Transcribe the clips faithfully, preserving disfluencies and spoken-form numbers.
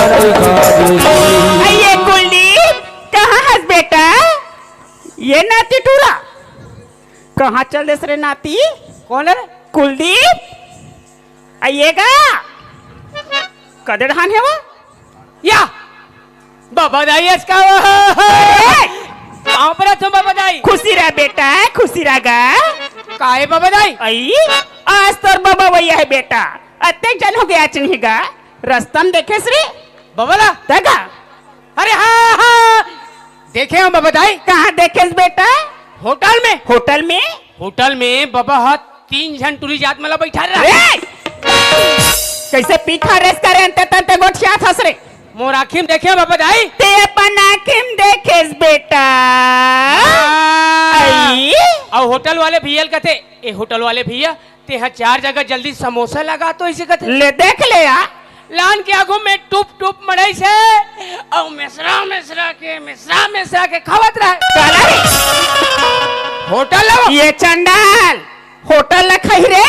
अरे कुलदीप, कहाँ हस बेटा? ये नाती टूरा, कहाँ चल देस रे नाती? कौन है रे? कुलदीप, आइएगा। कदे ढान हे वो? या, बाबा दाई, इसका ए! पाँव परत हँव बाबा दाई। खुशी रह बेटा, खुशी रह गा। काहे बाबा दाई? आई, आज तोर बाबा वही है बेटा। अतेक जन हो गया चिन्ही गा। रस्ता म देखेस रे? बाबा ला? तगा? अरे हाँ, हाँ, देखे हँव बाबा दाई। कहाँ देखेस बेटा? होटल में। होटल में? होटल में बाबा हा तीन झन टूरी जात मन ला बइठा रहे। ए! कइसे पीखा रेस करे अंते तंते गोठियात हस रे? मोर आँखी म देखे हँव बाबा दाई। ते अपन आँखी म देखेस बेटा। हाँ। आई? अउ होटल वाले भैया ल कथे, ए होटल वाले भैया, ते ह चार जगह जल्दी समोसा लगा तो, अइसे कथे। ले देख ले या। लान के आगू में टुप टुप मड़ाइस हे, अउ मेसरा मेसरा के, मेसरा मेसरा के खावत रहे। काला रे? होटल ला। ये चंडाल, होटल ला खाही रे?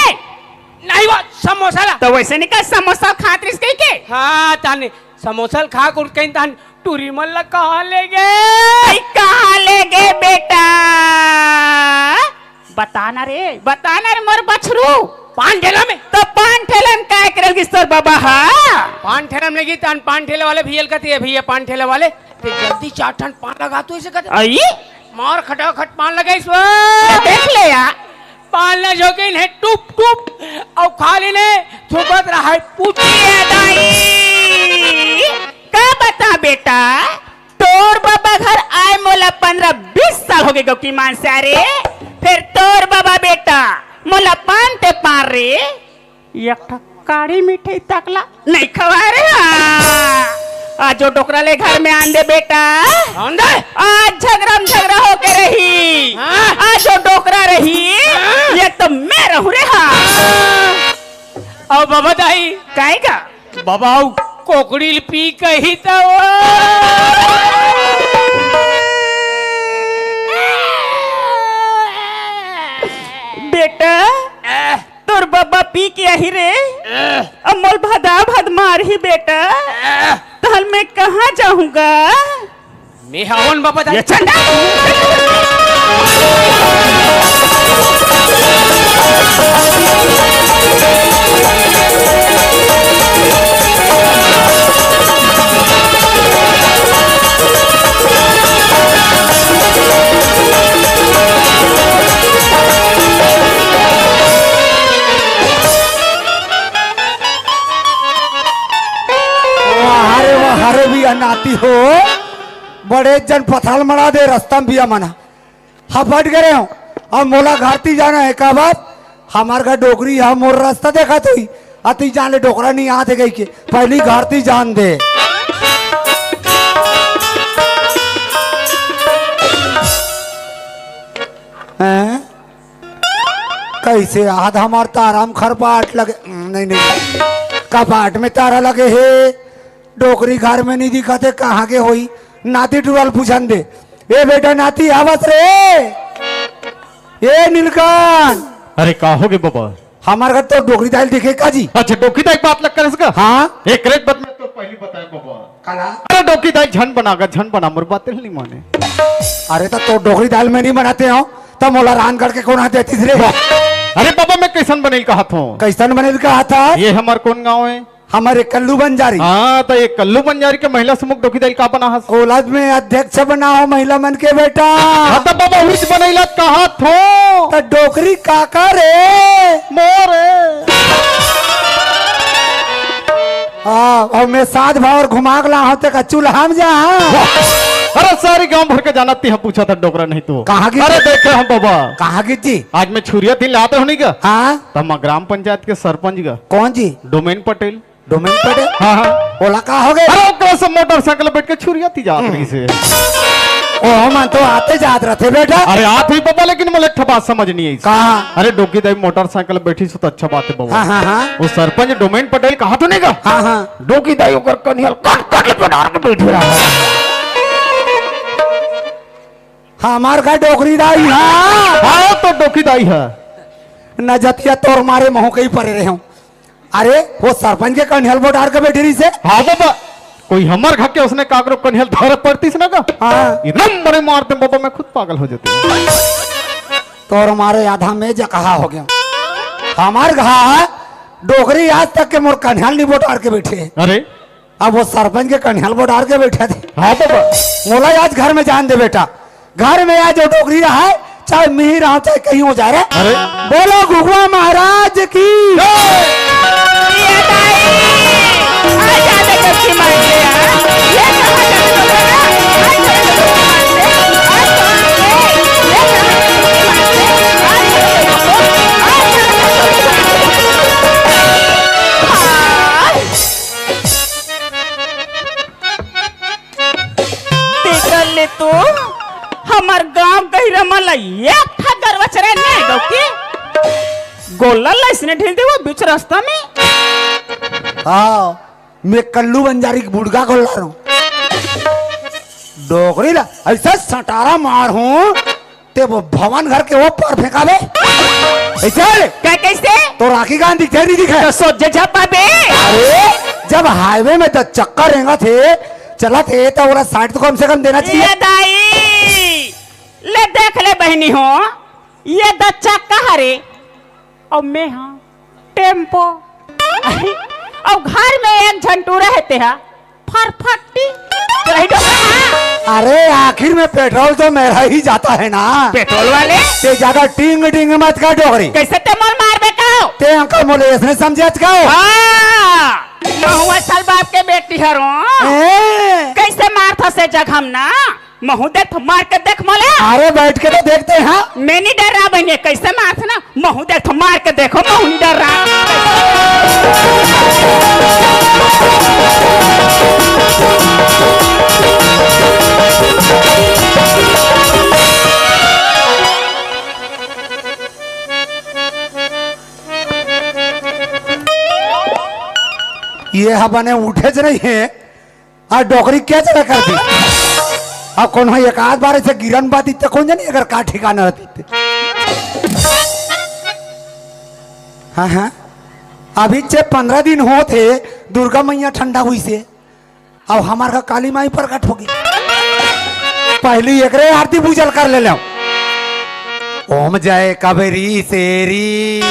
नहीं वो, समोसा ला। त वइसे निकल समोसा खात रहिस कहिके। हाँ, ताने समोसा ल खा के उठ कहीं तान टूरी मन ला कहाँ ले गे? भाई, कहाँ ले गे बेटा? बता ना रे, बता ना रे मोर बछरू। पान ठेला में। त पान ठेला में काय करे ल गिस तोर बाबा हा? पान ठेला में ले गिस, तान पान ठेला वाले भैया ल कथे, "ए भैया पान ठेला वाले, ते जल्दी चार ठन पान लगा तो," अइसे कथे। आई? मार खटाखट पान लगाइस वो। देख ले या। पान ला झोंकिन हे टुप टुप, अउ खा लिन हे, थूकत रहे पूछी। ए दाई, का बता बेटा, तोर बाबा घर आए मोला पंद्रह बीस साल हो गे गौकी मानसा रे। फेर तोर बाबा बेटा मोला पान ते पान रे, एक ठा काड़ी मिठाई तक ला नइ खवाय रे। हाँ। आज वो डोकरा ले घर में आन दे बेटा। आन दे। आज झगरा म झगरा होके रही। हाँ। आज वो डोकरा रही, हाँ। ये तो मैं रहूं रे। हाँ। अउ बाबा दाई। काय का? बाबा, अउ कोकड़ी ल पी कही त वो। बेटा, तोर बब्बा पी के आही रे। अ। अब मोल भदा भद मारही बेटा। अ। तहल मैं कहाँ जाहूँ गा? मैं हवन बाबा ये दाई। चंडा। वाह रे वाह रे, बिया नाती हो, बड़े जन पथाल मड़ा दे रस्ता म बिया मना। हपट गे रेहेंव, अब मोला घर ती जाना हे, काबर? हमर घर डोकरी हे, मोर रस्ता देखत होही, अति जान ले डोकरा नइ आत हे कहिके, पहिली घर ती जान दे। हैं? कइसे आत हमर तारा म खरपाट लगे? नहीं, नहीं, कपाट में तारा लगे हे। डोकरी घर में नइ दिखत हे, कहाँ गे होही? नाती टूरा ल पूछन दे। ए बेटा नाती, आवत रे? ए नीलकंठ। अरे का होगे बबा? हमर घर तोर डोकरी दाई ल दिखे का जी? अच्छा, डोकरी दाई के बात लग करे इसका? हाँ। एक रेट बात मैं तो पहिली बताए बबा। काला? अरे डोकरी दाई झन बना गा, झन बना, मोर बात नइ माने। अरे त तोर डोकरी दाई ल मैं नइ बनातेंव, त मोला रांध गढ़ के कोन हा देतिस रे? वाह। अरे बबा मैं कइसन बने ल कहत हँव? कइसन बने ल कहत हस? ये हमर कोन गाँव हे? हमर ये कल्लू बंजारी। हाँ, त ये कल्लू बंजारी के महिला समूह डोकरी दाई ल का बना हस? ओला मैं अध्यक्ष बनाहूँ महिला मन के बेटा। हाँ, त बबा उहिच बनइला कहत हँव। त डोकरी काकर हे? मोर हे। हाँ, अउ मैं सात भाव अउ घुमा के लाहूँ, तें का चूल्हा म जा। अरे सारी गाँव भर के जानत, तें हा पूछत हस डोकरा नहीं तो। कहाँ गिस? अरे देखे हँव बबा। कहाँ गिस जी? आज मैं छुरिया दिन ले आते हँव नहीं का? हाँ। त हमर ग्राम पंचायत के सरपंच गा। कौन जी? डोमेन पटेल। डोमेन पटेल? हाँ, हाँ। ओला का होगे? अरे, ओकरे से मोटरसाइकिल बइठ के छुरिया ती जात हम्म। रहिस हे। ओ, मन तो आते जात रहिथे बेटा। अरे, आत ही बबा, लेकिन मोला एक ठो बात समझ नइ आइस। का? अरे, डोकरी दाई मोटरसाइकिल बइठिस त अच्छा बात हे बबा। हाँ, हाँ, हाँ। ओ सरपंच डोमेन पटेल कहत हों नहीं का? हाँ, हाँ। डोकरी दाई ओकर कनिहा ल कट, कट ले पटार के बइठे रहा। हमर घर डोकरी दाई हा। हाँ, त डोकरी दाई हा। नजतिया तोर मारे महूँ कहीं परे रेहेंव। अरे, ओ सरपंच के कनिहा ल बोटार के बइठे रहिस हे। हाँ बबा। कोई हमर घर के उसने काकरो कनिहल धर पड़तीस ना गा। हाँ। इतना मरे मारते बाबा, मैं खुद पागल हो जाते। तोर मारे आधा में जकहा हो गया। हमर घर डोकरी आज तक के मोर कनिहल नहीं बोटार के बैठे। अरे, अब वो सरपंच के कनिहल बोटार के बैठे थे। हाँ बाबा। मोला आज घर में जान दे बेटा, घर में आज जो डोकरी रहा है, चाहे मिही रहा, चाहे कहीं हो जाए रे। अरे। बोलो घुघुआ महाराज की। ये दाई, आ जा दे बच्ची मार के, आ। ये कहाँ जा दे बच्ची मार के? आ जा दे बच्ची मार के, आ जा दे बच्ची मार के, आ जा दे बच्ची मार के, आ जा दे बच्ची मार के, आ जा दे बच्ची मार के। हाँ। तेकर ले तो हमर गांव गहिरा मन ला एक ठा गरवा चराए नहीं दो की। गोल्ला ला इसने ढील दे वो बीच रास्ता में। हाँ, मैं कल्लू बंजारी के बुड़गा गोल्ला रहूं। डोकरी ला ऐसा सटारा मार हूं, ते वो भवन घर के वो पार फेंकावे। ऐसे? क्या कैसे? तो राखी गांधी दिखे नहीं दिखे? तो सोचे झपा बे। अरे, जब हाईवे में दस चक्का रेंगा थे, चला थे, तो ओला साइड तो कम से कम देना चाहिए। ये दाई, ले देख ले बहनी हो, ये दस चक्का हरे, अउ मैं हा टेम्पो। अउ घर में एक झन टूरा हे, तेहा फरफट्टी। तो रही डोकरा हा। अरे, आखिर में पेट्रोल तो मेरा ही जाता है ना। पेट्रोल वाले? ते ज्यादा टिंग टिंग मत कर डोकरी। कैसे ते मोर मारबे कहो? ते अंकल मोले इसने समझत कहो? हाँ, महू असल बाप के बेटी हरो। ए। कैसे मारथस ए जगह म ना? महू देख तो मार के देख मोला। अरे बैठ के तो देखते हैं। मैं नहीं डर रहा बहनी, कैसे मारथस ना, महू देख तो मार के देखो, महू नहीं डर रहा। ये हा बने उठे च नहीं है। आ डोकरी क्या चला कर दी? अब कोनो एक आध बार ऐसे गिरन बाती त कोन जानी अगर का ठिकाना रहती ते। हाँ, हाँ। अभी चे पंद्रह दिन होत हे दुर्गा मैया ठंडा हुई से। अब हमार का काली माई प्रकट होगी। पहली एकरे आरती पूजल कर ले लेव। ओम जय कबरी शेरी,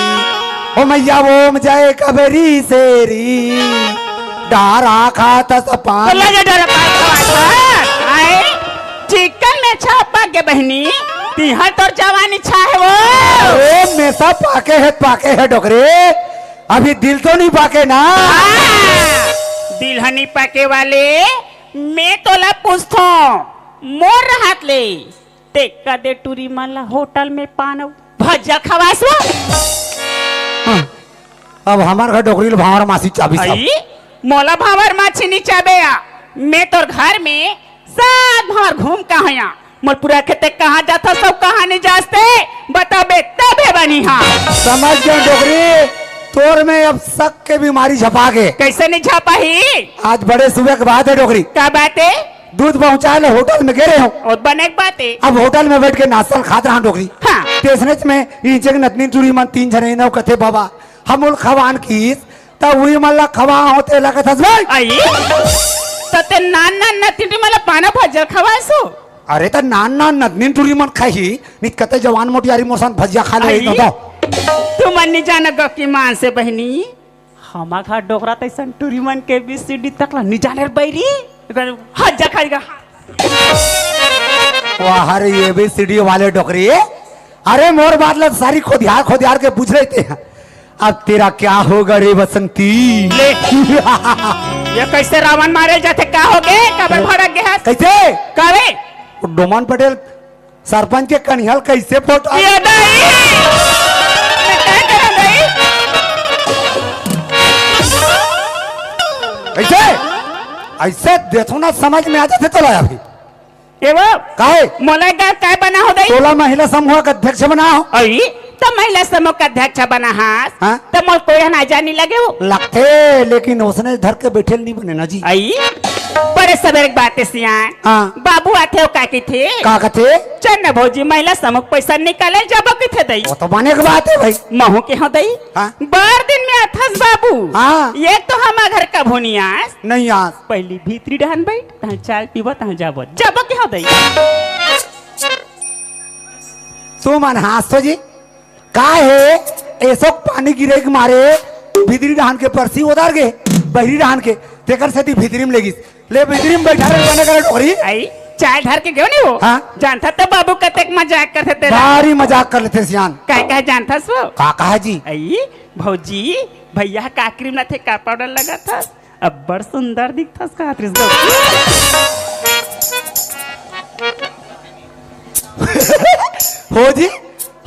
ओ मैया ओम जय कबरी शेरी, डारा खात सपान। बोला जे डारा खात सपान। आए, चिकन में छापा के बहनी, तिहा तोर जवानी छाहे वो। अरे, मेसा पाके हे, पाके हे डोकरे, अभी दिल तो नहीं पाके ना। हाँ, दिल ह नहीं पाके वाले, मैं तोला पूछथों, मोर रहत ले, ते कदे टूरी मन ला होटल में पान अउ भजिया खवासो? हाँ। अब हमार घर डोकरी ल भांवर मासी चाबी सब। आई, मोला भांवर मासी नी चाबे आ। मैं तोर घर में सात भांवर घूम का हया। मोर पूरा खेते कहाँ जाता सब कहाँ नहीं जासते, बताबे तबे बनी हाँ। समझ गया डोकरी, तोर में अब शक के बीमारी झपा गे। कैसे नहीं झपा ही? आज बड़े सुबह के बात है डोकरी। का बात है? दूध पहुंचाए ले होटल में गे रहे हो। और बने के बात है। अब होटल में बैठ के नाश्ता खात रहा डोकरी। हाँ। तेसने में इंचे के नतनी टूरी मन तीन झने नव कथे बाबा, हम उल खवान कीस, त उही मन ला खवा होते लगत हस भाई। आई? त ते नान नान नतनी टूरी मन ला पाना भजिया खवासो? अरे त नान नान नतनी टूरी मन खाही, नित कते जवान मोटियारी मोसन भजिया खा ले आई? तो, तो। तुमन नी जाना गकी मान से बहनी। हमा घर डोकरा तैसन टूरी मन के बी सी डी तक ला नी जाने रे बैरी। अगर हट जा खाएगा। वाह रे, ये बी सी डी वाले डोकरी। अरे मोर बात ला सारी खोदियार खोदियार के पूछ रहे थे। अब तेरा क्या होगा रे बसंती? ले। ये कैसे रावण मारे जाथे? का हो गे? काबर भड़क गे हस? कैसे? कावे? डोमन पटेल सरपंच के कनिहल कैसे फोटो? ये दाई! मैं क्या करूं दाई? ऐसे, ऐसे देखो ना, समझ में आ जाते तो लाया भी। ए वो, काहे? मोला गा काय बना हो दाई? तोला महिला समूह के अध्यक्ष बना हो। अई, त महिला समूह के अध्यक्ष बना हास, हाँ? त मोल कोई ना जानी लगे हो। लगथे, लेकिन उसने धर के बैठे नहीं बने ना जी। अई? बड़े सबेरे के बात हे सियान। हाँ। बाबू आथे, ओ का कहिथे? का कथे? चल न भौजी, महिला समूह के पैसा निकाले जाबो कहिथे दई। ओ तो बने के बात हे भाई। महूँ केहेंव दई। हाँ। बार दिन में आथस बाबू। हाँ। एक तो हमर घर कभू नइ आस। नइ आस। पहिली भीतरी डहन बइठ, तहाँ चाय पीबो, तहाँ जाबो। जाबो केहेंव दई। तुमन हाँसथो जी। का हे, एसो पानी गिरे के मारे भीतरी डहन के परसी ओदर गे, बहिरी डहन के, तेकर सेती भीतरी में लेगिस। ले भीतरी में बइठा रहे, बने करे डोकरी। अई, चाय धर के गेंव नहीं हो? हाँ। जानथस त बाबू कतेक मजाक करथे तेला। भारी मजाक कर लेथे सियान। काय कहे जानथस वो? का कहे जी? अई, भौजी, भैया का cream लाथे, का powder लगाथस? अब्बड़ सुंदर दिखथस कहत रिहिस गा। हो जी,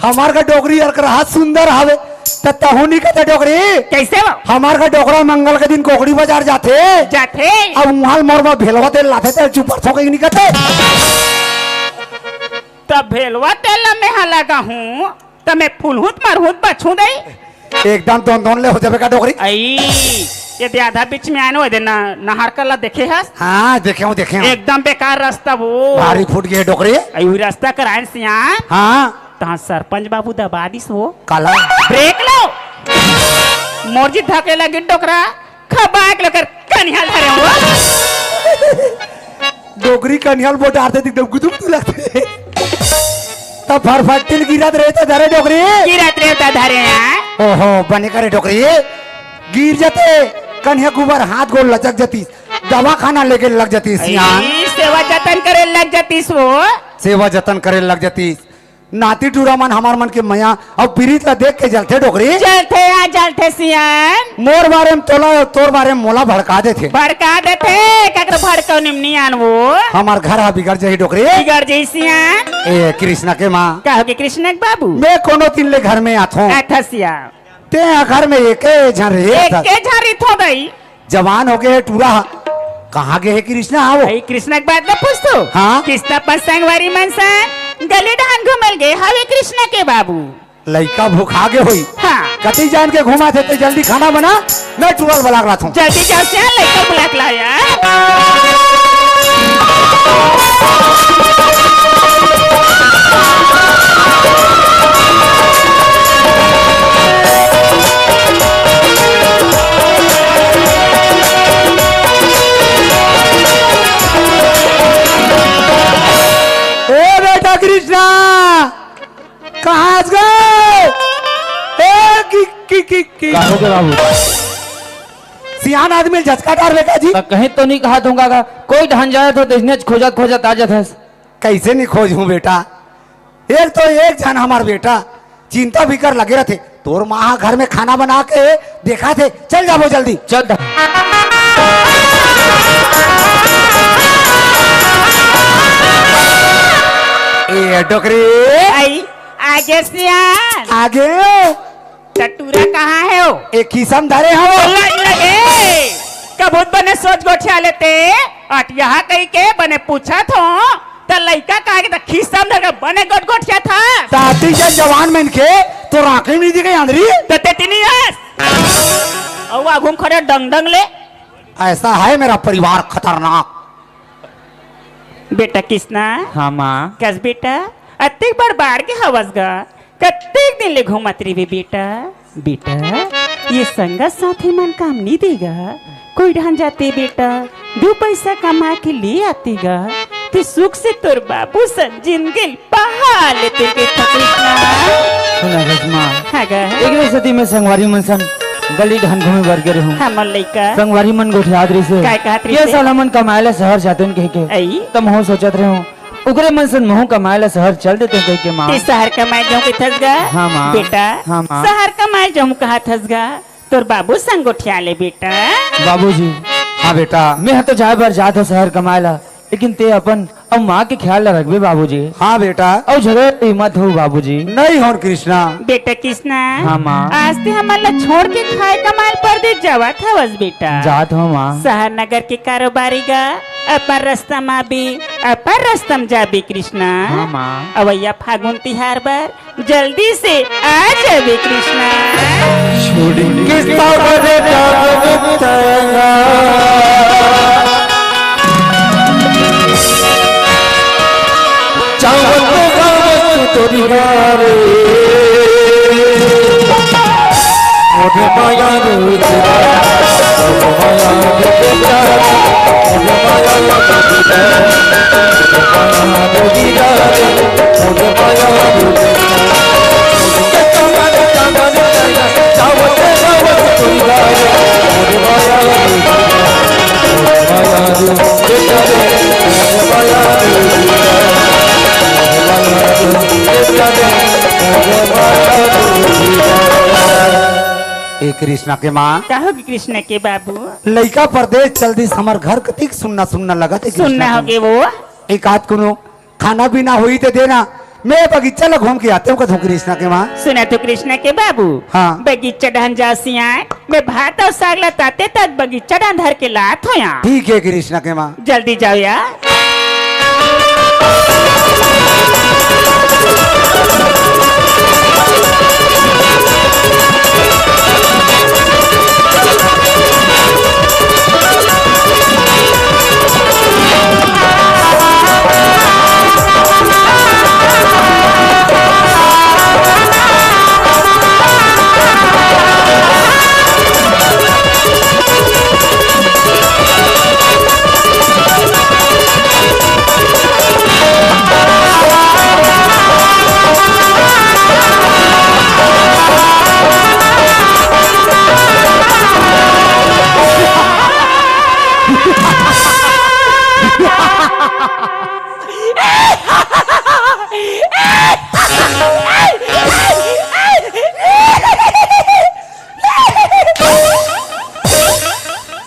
हमर घर डोकरी अरकरहा सुंदर हवे, त तहूँ नइ कहिथस डोकरी। कइसे हो? हमर घर डोकरा मंगल के दिन कोकड़ी बाजार जाथे। जाथे। अब उहाँ मोर बर भेलवा तेल लाथे, तेला चुपर थोके नइ कहिथस। त भेलवा तेल ला मेहा लगाहूँ, त मैं फुलहूँ त मरहूँ त बचहूँ दई। एकदम दोन दोन ले हो जाबे का डोकरी। अई, ये दे आधा बीच में आय न, ओ दे न, नहर कला देखे हस? हाँ, देखेंव, देखेंव। एकदम बेकार रस्ता वो। भारी फूट गे डोकरी। अई, उही रस्ता कर आयन सियान। हाँ। तहाँ सरपंच बाबू दबा दिस वो। काला? Brake लो। मोर जी धके लगिस डोकरा। खबाक लेकर कनिहा ल धरे हँव। डोकरी कनिहा ल बोटारथे त एकदम गुदुम गुदुम लगथे। त फरफट्टी ल गिरत रहे त धरे डोकरी। गिरत रहे त धरे, हाँ। ओहो, बने करे डोकरी। गिर जाते, कनिहा के ऊपर हाथ गोड़ लचक जातिस। दवाखाना लेगे लग जातिस सियान। अई, सेवा जतन करे लग जातिस वो। सेवा जतन करे लग जातिस। नाती टूरा मन हमर मन के मया अउ पीरित ला देख के जलथे डोकरी। जलथे, हाँ, जलथे सियान। मोर बारे में तोला अउ तोर बारे में मोला भड़का देथे। भड़का देथे, काकरो भड़कउनी म नइ आन वो। हमर घर हा बिगड़ जाही डोकरी। बिगड़ जाही सियान। ए, कृष्णा के माँ। का होगे कृष्णा के बाबू? मैं कोनो दिन ले घर में आथों। आथस या। तें घर में एके झन रहे हस। एके झन रहिथों दई। जवान होगे हे टूरा ह। कहाँ गे हे कृष्णा? हाँ वो। अई कृष्णा के बात ल पूछथस? हाँ। कृष्णा अपन संगवारी मन संग गली डहन घूमे ल गे हवे कृष्णा के बाबू। लइका भुखा गे होही। हाँ। कति जान के घुमाथे तें, जल्दी खाना बना, मैं टूरा ल बला के लाथों। जल्दी जा सियान, लइका बुला के ला यार। ए बेटा कृष्णा, कहाँ हस गे? ए, की, की, की, की। का होगे बाबू? सियान आदमी ल झचका डार बेटा जी। त कहीं तो नइ कहत हँव का, कोई डहन जाथों त अइसने खोजत खोजत आ जाथस। कइसे नइ खोजहूँ बेटा? एक तो एक झन हमर बेटा चिंता फिकर लगे रहिथे। तोर माँ ह घर में खाना बना के देखाथे। चल जाबो जल्दी। चल त। ए डोकरी। अई, आगे सियान। आगे। त टूरा कहाँ हे वो? ए खीसा म धरे हँव। लगे। कभू त बने सोच गोठिया लेते। अटिया कहिके बने पूछत हँव। त लइका कहा के त खीसा म धर के बने गोठ गोठियाथस। ताती जन जवान मनखे तोर आँखी म नइ दिखे आंधरी। त तेती नइ हस। अउ आगू म खड़े डंग डंग ले। ऐसा है मेरा परिवार खतरनाक। बेटा कृष्णा। हाँ माँ। कस बेटा, अतेक बड़ बाढ़ गे हवस गा, कतेक दिन ले घूमत रहिबे बेटा? बेटा, ये संगत साथी मन काम नइ दे गा। कोई डहन जाते बेटा, दू पैसा कमा के ले आते गा, त सुख से तोर बाबू सन जिनगी ल बहा लेते बेटा कृष्णा। सुना गे माँ, हाँ गा। एकरे सेती मैं संगवारी मन सन गली डहन घूमे बर गे रहेंव। हमर लइका। संगवारी मन गोठियात रहिसे। काय कहत रहिसे? ये साल हमन कमाए ला शहर जातेन कहिके। अई। त महूँ सोचत रहेंव, ओकरे मन सन महूँ कमाए ला शहर चल देतेंव कहिके माँ। तें शहर कमाए जाहूँ कहिथस गा? हाँ माँ। बेटा, हाँ माँ। शहर कमाए जाहूँ कहत हस गा, तोर बाबू संग गोठिया ले बेटा। बाबूजी। हाँ बेटा। मैं ह तो जाए बर जात हँव शहर कमाए ला, लेकिन तें अपन अउ माँ के ख्याल ला रखबे बाबूजी। हाँ बेटा। अउ झगड़ा मत हो बाबूजी। नइ होन कृष्णा। बेटा कृष्णा। हाँ माँ। आज तें हमन ला छोड़ के खाए कमाए ल परदेस जावत हवस बेटा। जात हँव माँ। शहर नगर के कारोबारी गा अपन रस्ता म आबे, अपन रस्ता म जाबे कृष्णा। हाँ माँ। अवइया फागुन तिहार बर जल्दी से आ जाबे कृष्णा। छोड़ के सागर जाबे तैं गा। ए कृष्णा के माँ, का होगे कृष्णा के बाबू? लइका परदेस चल दिस, हमर घर कतिक सुन्ना सुन्ना लगत हे कृष्णा सुन्ना के होगे वो। एक आध कोनो खाना पीना होही त देना, मैं बगीचा ल घूम के आते हूँ, कथों कृष्णा के माँ। सुना तो कृष्णा के बाबू, हाँ। बगीचा डहन जा सियान, मैं भात अउ साग ला ताते तक बगीचा डहन धर के लात हों याँ। ठीक हे कृष्णा के माँ। जल्दी जाव यार।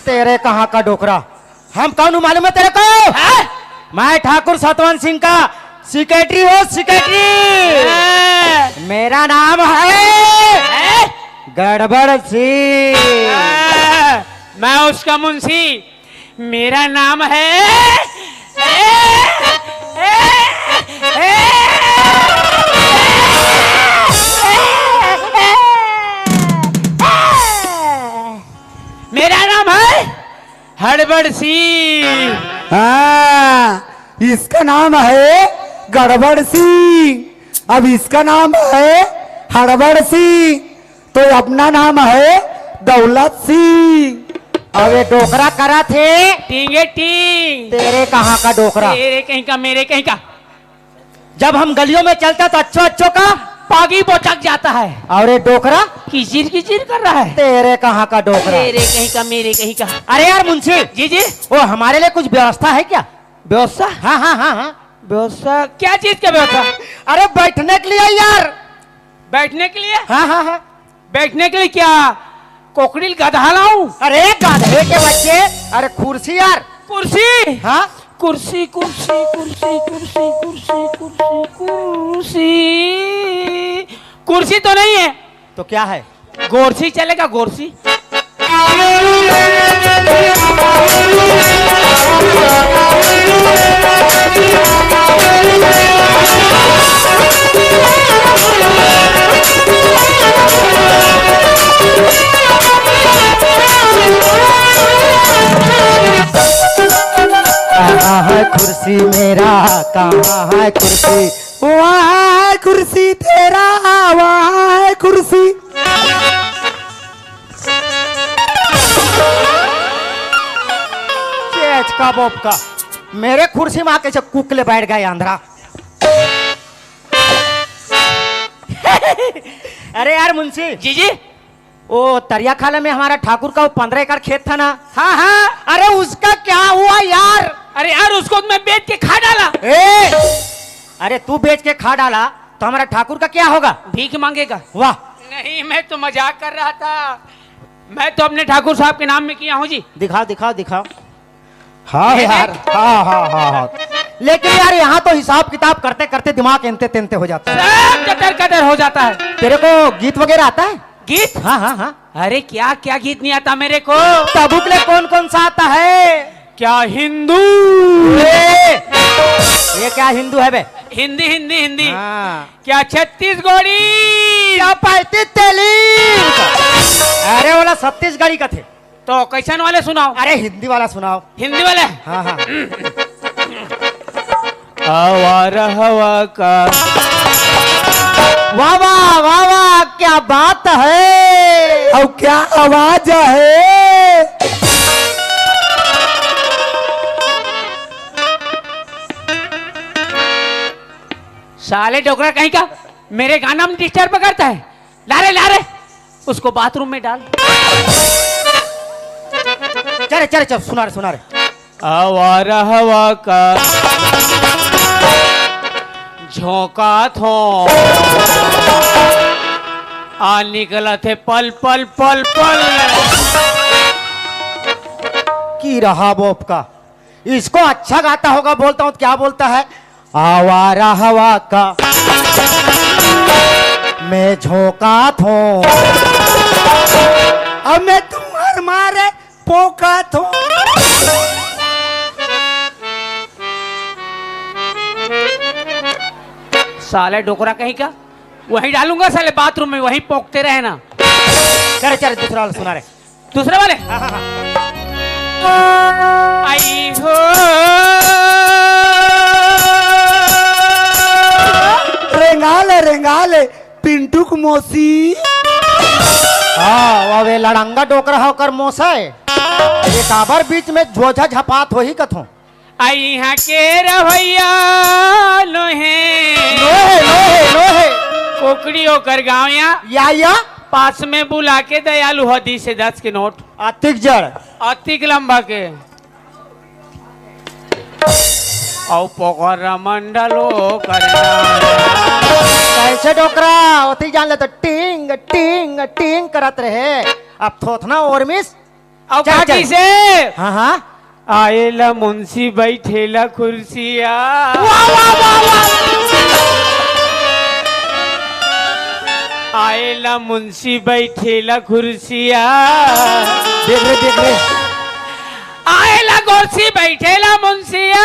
तेरे कहाँ का डोकरा? हम कौन हूँ मालूम है तेरे को? हैं? मैं ठाकुर सतवंत सिंह का सेक्रेटरी हूँ, सेक्रेटरी। हैं? मेरा नाम है हैं? गड़बड़ सिंह। हैं? मैं उसका मुंशी। मेरा नाम है मेरा नाम है हड़बड़ सिंह। हाँ, इसका नाम है गड़बड़ सिंह। अब इसका नाम है हड़बड़ सिंह, तो अपना नाम है दौलत सिंह। अब ये डोकरा करा थे। टींगे टींग। तेरे कहाँ का डोकरा? तेरे कहीं का, मेरे कहीं का। जब हम गलियों में चलते तो अच्छो अच्छो का पागी बोचक जाता है। और ये डोकरा किचिर किचिर कर रहा है। तेरे कहाँ का डोकरा? तेरे कहीं का, मेरे कहीं का। अरे यार मुंशी, जी, जी। वो हमारे लिए कुछ व्यवस्था है क्या? व्यवस्था? हाँ, हाँ, हाँ, हाँ। व्यवस्था? क्या चीज का व्यवस्था? अरे बैठने के लिए यार। बैठने के लिए? हाँ, हाँ, हाँ। बैठने के लिए क्या कोकड़ील गधा लाऊं? अरे गधे के बच्चे, अरे कुर्सी यार। कुर्सी? हाँ। कुर्सी, कुर्सी, कुर्सी, कुर्सी, कुर्सी, कुर्सी, कुर्सी। कुर्सी तो नहीं है। तो क्या है? गोरसी चलेगा, गोरसी। कहाँ है कुर्सी मेरा, कहाँ है कुर्सी? वहाँ है कुर्सी तेरा, वहाँ है कुर्सी। चेच का बोप का, मेरे कुर्सी में आके से कुकले बैठ गए आंध्रा। अरे यार मुंशी जी, जी। वो तरिया खाला में हमारा ठाकुर का वो पन्द्रह एकड़ खेत था ना? हाँ, हाँ। अरे उसका क्या हुआ यार? अरे यार, उसको मैं बेच के खा डाला। ए! अरे तू बेच के खा डाला तो हमारा ठाकुर का क्या होगा? भीख मांगेगा। वाह। नहीं, मैं तो मजाक कर रहा था। मैं तो अपने ठाकुर साहब के नाम में किया हूँ जी। दिखाओ, दिखाओ, दिखाओ। हाँ यार, हाँ, हाँ, हाँ, हाँ। लेकिन यार, यहाँ तो हिसाब किताब करते करते दिमाग एंते तेंते हो जाता है। सब कतर कतर हो जाता है। तेरे को गीत वगैरह आता है? गीत? हाँ, हाँ, हाँ। अरे क्या क्या गीत नहीं आता मेरे को। तबुक ले कौन कौन सा आता है? क्या हिंदू? ए, ये क्या हिंदू है बे? हिंदी, हिंदी, हिंदी। हाँ। क्या छत्तीसगढ़ी? क्या पैंतीस तेली? अरे वाला छत्तीसगढ़ी का थे। तो कैसन वाले सुनाओ? अरे हिंदी वाला सुनाओ। हिंदी वाले? हाँ, हाँ। आवारा हवा का। वाह, वाह, वाह, वाह, क्या बात है। अउ क्या आवाज हे? साले डोकरा कहीं का, मेरे गाना में डिस्टर्ब करता है। ला रे, ला रे, उसको बाथरूम में डाल। चल रे, चल रे, चल, सुना रे, सुना रे। आवारा हवा का झोंका थो, आ निकलत हे पल पल पल पल। की रहा बोप का, इसको अच्छा गाता होगा, बोलता हूँ तो क्या बोलता है? आवारा हवा का मैं झोंका थो, अब मैं तुम्हार मारे पोका थो। साले डोकरा कहीं का, वहीं डालूंगा साले बाथरूम में, वहीं पोकते रहे ना। चल रे, चल रे, दूसरा वाला सुना रे। दूसरे वाले। आई हो। रेंगाले, रेंगाले, पिंटू की मौसी। हाँ, वाह वे लड़ंगा डोकरा हा ओकर मौसा हे। ये काबर बीच में झोझा झपात होही कथों। आ इहाँ के रहवइया नोहे। नोहे, नोहे, नोहे। कोकड़ी ओकर गाँव या। या, या। पास में बुला के दयालु ह दिस हे दस के नोट। अतिक जड़। अतिक लंबा के। अउ पोखरा मंडलो करना। कैसे डोकरा? ओती जान ले तो टिंग, टिंग, टिंग करत रहे। अब थोथना ओरमिस। अउ चल, का चल। कइसे? हाँ, हाँ। आए ला मुंशी बैठे ला कुर्सिया। वाह, वाह, वाह, वाह। आए ला मुंशी बैठे ला कुर्सिया। देख रे, देख रे। आए ला कुर्सी बैठे ला मुंशिया।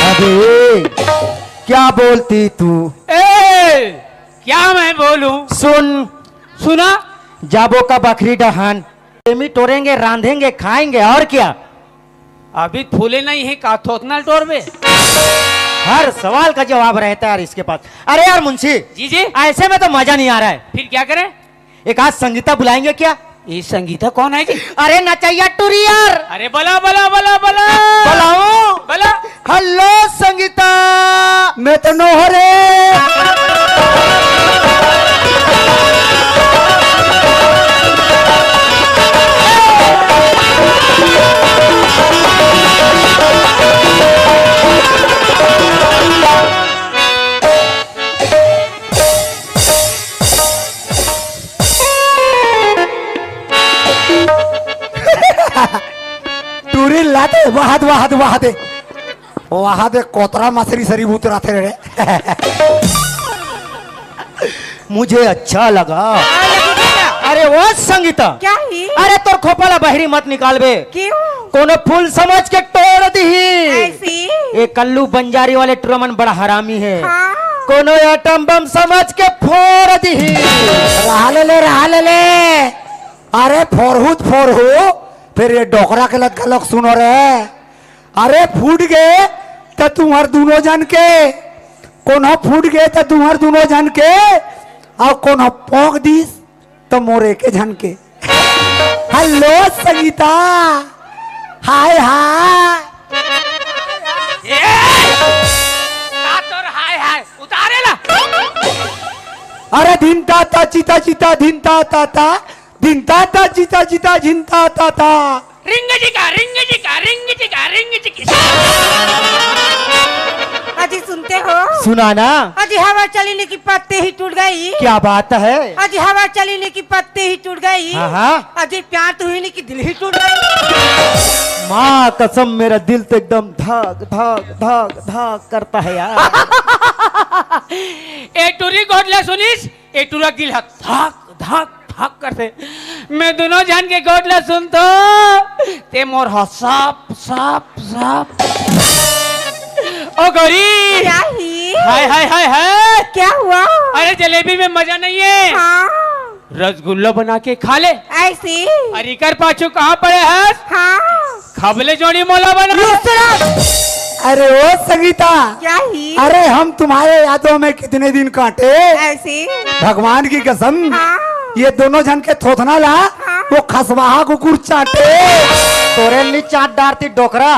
अबे, क्या बोलती तू? ए, क्या मैं बोलूं? सुन। सुना? जाबो का बखरी डहान, प्रेमी टोरेंगे, रांधेंगे, खाएंगे, और क्या? अभी फूले नहीं है का थोथना टोरबे? हर सवाल का जवाब रहता है यार इसके पास। अरे यार मुंशी, जी, जी। ऐसे में तो मजा नहीं आ रहा है। फिर क्या करें? एक आज संगीता बुलाएंगे क्या? ये संगीता कौन है जी? अरे नचैया टुरी यार। अरे बला, बला, बला, बला। बलाओ। बला। हेलो संगीता। मैं तो नोहरे। टूरी लाते वाहद, वाहद, वाहदे। वाहदे कोतरा मछरी सरी उतराथे रे। मुझे अच्छा लगा। अरे वो संगीता। क्या ही? अरे तोर खोपा ला बहरी मत निकालबे। क्यों? कोनो फूल समझ के टोर दिही। ऐसी? ये कल्लू बंजारी वाले टुरा मन बड़ा हरामी है। हाँ। कोनो एटम बम समझ के फोर दिही। रहा ले ले, रहा ले ले। अरे फोरहू त फोरहू, फिर ये डोकरा के लत घलोक सुनो रे। अरे फूट गे त तुम्हर दुनो झन के, कोनो फूट गे त तुम्हर दुनो झन के, अउ कोनो पोंक दिस त मोर एके झन के। हेलो संगीता, हाय हाय। ए, का तोर हाय हाय उतारे ला? अरे धिन ता ता चिता चिता धिन ता ता ता, धिन ता ता चिता चिता झिन ता ता ता। रिंग जिका, रिंग जिका, रिंग जिका, रिंग जिकी। अजी सुनते हो? सुना ना। अजी हवा चली ने की पत्ते ही टूट गई। क्या बात है? अजी हवा चली ने की पत्ते ही टूट गई। हाँ, हाँ। अजी प्यार तो हुई नहीं कि दिल ही टूट गई। माँ कसम, मेरा दिल तो एकदम धक धक धक धक करता है यार। ए टूरी गोठ ला सुनिस, ए टूरा दिल ह धक धक धक करथे। मैं दुनो झन के गोठ ला सुनथों, ते मोर ह सप सप सप। ओ गौरी। क्या ही? हाय, हाय, हाय, हाय। क्या हुआ? अरे जलेबी में मजा नहीं है। हाँ। रसगुल्ला बना के खा ले। ऐसे? अरे एकर पाछू कहाँ पड़े हस? हाँ। खबले जोड़ी मोला बना। अरे ओ संगीता, क्या ही? अरे हम तुम्हारे यादों में कितने दिन काटे। ऐसे? भगवान की कसम, हाँ। ये दोनों झन के थोथना ला, हाँ। वो खसवाहा कुकुर चाटे। तोरे नी चाट डारती डोकरा।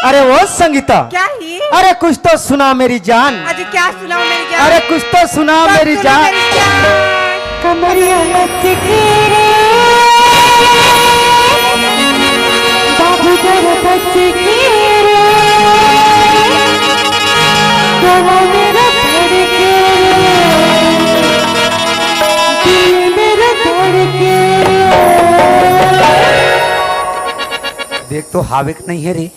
अरे ओ संगीता, क्या ही? अरे कुछ तो सुना मेरी जान। अरे क्या सुनाऊं मेरी जान? अरे कुछ तो सुना क्या मेरी सुना जान। मेरी जान? कमरिया लचके रे, बाबू जरा बचके रे, गला मेरा धड़के रे, दिल मेरा धड़के रे। देख तो हावे के नहीं है रे।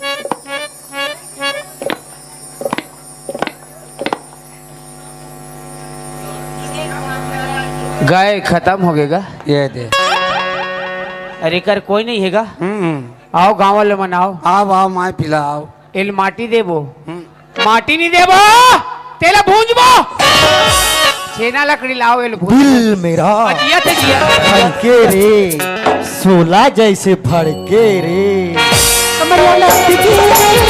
गाय खत्म हो गएगा। ये दे। अरे कर कोई नहीं हैगा। हम्म। आओ गांव वाले मन आओ। आओ, आओ, माय पिला आओ। एल माटी देबो। हम्म। माटी नहीं देबो, तेला भूंजबो। छेना लकड़ी लाओ, एल भूंज। दिल मेरा अजिया थे जिया। भड़के रे, सोला जैसे भड़के रे। कमरिया लचके रे,